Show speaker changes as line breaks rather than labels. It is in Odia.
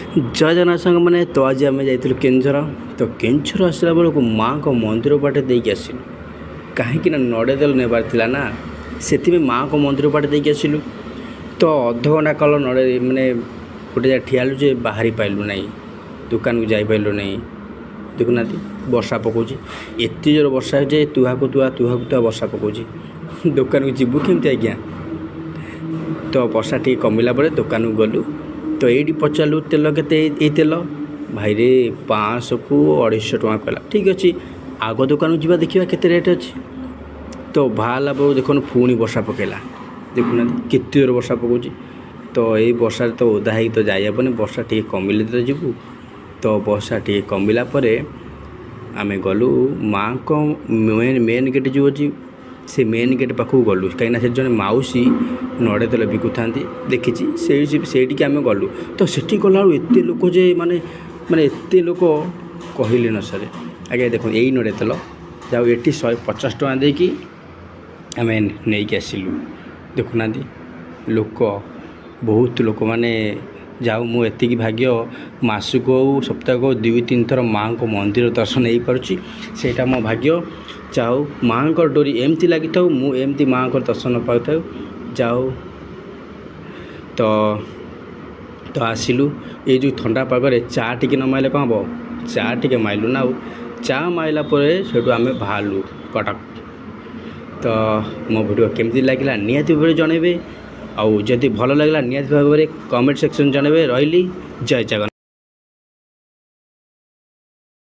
ଜୟ ଜଗନ୍ନାଥ ସାଙ୍ଗମାନେ। ତ ଆଜି ଆମେ ଯାଇଥିଲୁ କେନ୍ଦୁଝର। ତ କେନ୍ଦୁଝର ଆସିଲା ବେଳକୁ ମାଆଙ୍କ ମନ୍ଦିର ବାଟେ ଦେଇକି ଆସିଲୁ, କାହିଁକି ନା ନଡ଼ିଆ ତେଲ ନେବାର ଥିଲା ନା, ସେଥିପାଇଁ ମାଆଙ୍କ ମନ୍ଦିର ବାଟେ ଦେଇକି ଆସିଲୁ। ତ ଅଧଘଣ୍ଟା କାଳ ନଡ଼ିଆ ମାନେ ଗୋଟେ ଜାଗା ଠିଆ ହେଲୁ ଯେ ବାହାରି ପାଇଲୁ ନାହିଁ, ଦୋକାନକୁ ଯାଇପାରିଲୁ ନାହିଁ। ଦେଖୁନାହାନ୍ତି, ବର୍ଷା ପକାଉଛି, ଏତେ ଜୋର ବର୍ଷା ଯେ ତୁହାକୁ ତୁହା ତୁହାକୁ ତୁହା ବର୍ଷା ପକାଉଛି। ଦୋକାନକୁ ଯିବୁ କେମିତି ଆଜ୍ଞା? ତ ବର୍ଷା ଟିକେ କମିଲା ପରେ ଦୋକାନକୁ ଗଲୁ। ତ ଏଇଠି ପଚାରିଲୁ ତେଲ କେତେ? ଏଇ ତେଲ ଭାଇରେ 500କୁ 250 ଟଙ୍କା କହିଲା। ଠିକ୍ ଅଛି, ଆଗ ଦୋକାନକୁ ଯିବା, ଦେଖିବା କେତେ ରେଟ୍ ଅଛି। ତ ବାହାରିଲା ବେଳକୁ ଦେଖନ୍ତୁ ପୁଣି ବର୍ଷା ପକାଇଲା। ଦେଖୁନାହାନ୍ତି କେତେ ଜୋର ବର୍ଷା ପକାଉଛି। ତ ଏଇ ବର୍ଷାରେ ତ ଓଦା ହେଇକି ତ ଯାଇହେବନି, ବର୍ଷା ଟିକେ କମିଲେ ତ ଯିବୁ। ତ ବର୍ଷା ଟିକେ କମିଲା ପରେ ଆମେ ଗଲୁ ମାଆଙ୍କ ମେନ୍ ଗେଟ୍ ଯେଉଁ ଅଛି, ସେ ମେନ୍ ଗେଟ୍ ପାଖକୁ ଗଲୁ, କାହିଁକିନା ସେଠି ଜଣେ ମାଉସୀ ନଡ଼ିଆ ତେଲ ବିକୁଥାନ୍ତି ଦେଖିଛି। ସେଇଠିକି ଆମେ ଗଲୁ। ତ ସେଠି ଗଲାବେଳକୁ ଏତେ ଲୋକ ଯେ ମାନେ ଏତେ ଲୋକ କହିଲେ ନ ସରେ ଆଜ୍ଞା। ଦେଖନ୍ତୁ, ଏଇ ନଡ଼ିଆ ତେଲ ଯାଉ ଏଠି 150 ଟଙ୍କା ଦେଇକି ଆମେ ନେଇକି ଆସିଲୁ। ଦେଖୁନାହାନ୍ତି ଲୋକ, ବହୁତ ଲୋକମାନେ। ଯାଉ ମୁଁ ଏତିକି ଭାଗ୍ୟ, ମାସକୁ ହଉ ସପ୍ତାହକୁ ହଉ 2 3 ଥର ମାଆଙ୍କ ମନ୍ଦିର ଦର୍ଶନ ହେଇପାରୁଛି, ସେଇଟା ମୋ ଭାଗ୍ୟ। ଯାଉ ମାଆଙ୍କ ଡୋରି ଏମିତି ଲାଗିଥାଉ, ମୁଁ ଏମିତି ମାଆଙ୍କର ଦର୍ଶନ ପାଉଥାଉ। ଯାଉ ତ ଆସିଲୁ। ଏଇ ଯେଉଁ ଥଣ୍ଡା ପାଗରେ ଚା ଟିକେ ନ ମାଇଲେ କ'ଣ ହେବ? ଚା ଟିକେ ମାଇଲୁ ନା, ଆଉ ଚା ମାଇଲା ପରେ ସେଇଠୁ ଆମେ ବାହାରିଲୁ କଟକ। ତ ମୋ ଭିଡ଼ିଓ କେମିତି ଲାଗିଲା ନିହାତି ଭାବରେ ଜଣାଇବେ, ଆଉ ଯଦି ଭଲ ଲାଗିଲା ନିହାତି ଭାବରେ କମେଣ୍ଟ ସେକ୍ସନ୍ ଜଣାଇବେ। ରହିଲି, ଜୟ ଜଗନ୍ନାଥ।